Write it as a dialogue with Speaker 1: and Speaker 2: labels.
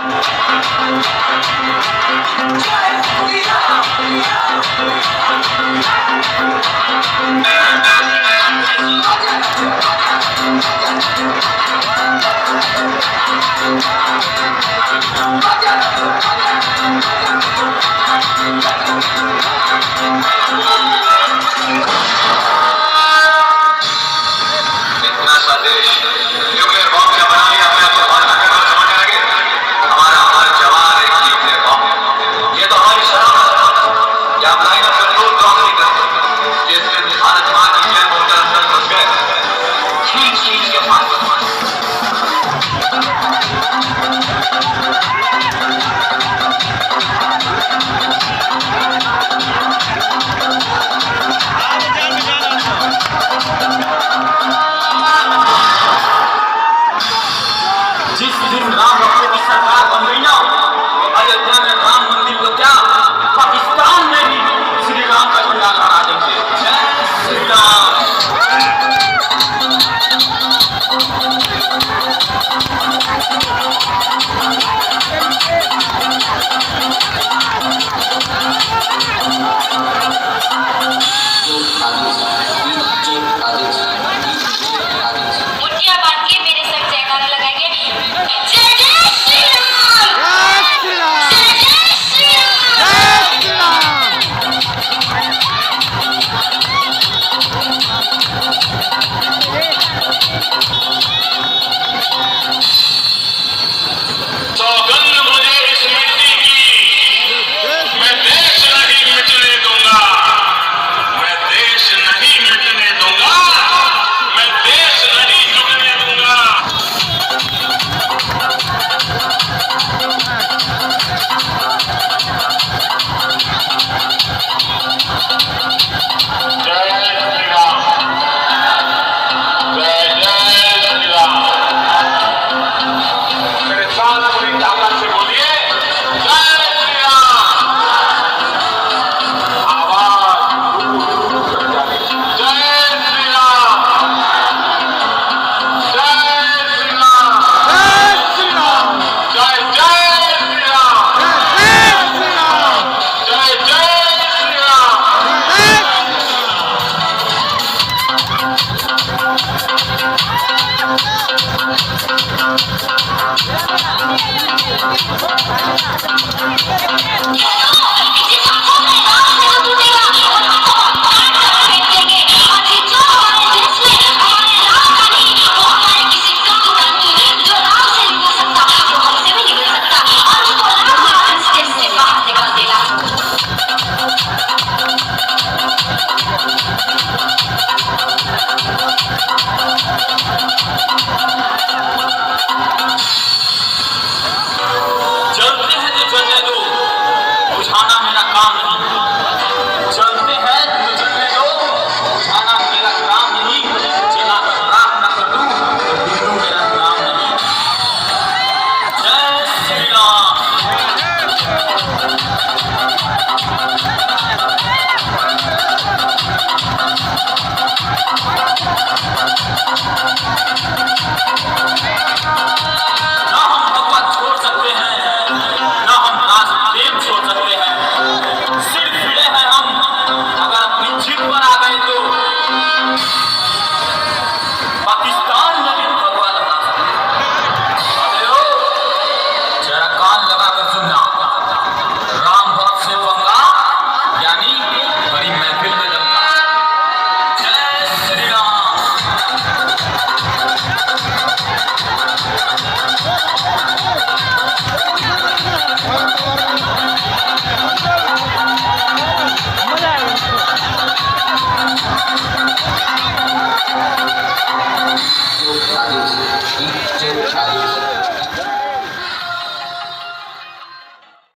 Speaker 1: इतना सा देश न्यूक्लियर बम क्या बना लिया अपने आप को भारत का गर्व समझने लगे। हमारा हर जवान एक न्यूक्लियर बम। ये तो हमारी शर्म है कि हम लाइन ऑफ कंट्रोल क्रॉस नहीं करते। जिस दिन भारत माँ की जय बोलकर अंदर घुस गए, खींच खींच के फांसी। जिस दिन राम भक्तों की सरकार बन गई ना, तो अयोध्या में राम मंदिर तो क्या, पाकिस्तान में भी श्री राम का झंडा लहरा देंगे। जय श्री राम।
Speaker 2: मुठिया बांध के मेरे संग जयकारा लगाएंगे। जय जय श्री राम, जय जय श्री राम।
Speaker 3: सौगंध मुझे इस मिट्टी की, मैं देश नहीं मिटने दूंगा, मैं देश नहीं मिटने दूंगा, मैं देश नहीं झुकने दूंगा। जय श्री राम, जय जय श्री राम। मेरे साथ पूरी ताकत से बोलिए, जय श्री राम। आवाज दूर दूर तक जानी। जय श्री राम, जय श्री राम, जय जय श्री राम, जय जय श्री राम।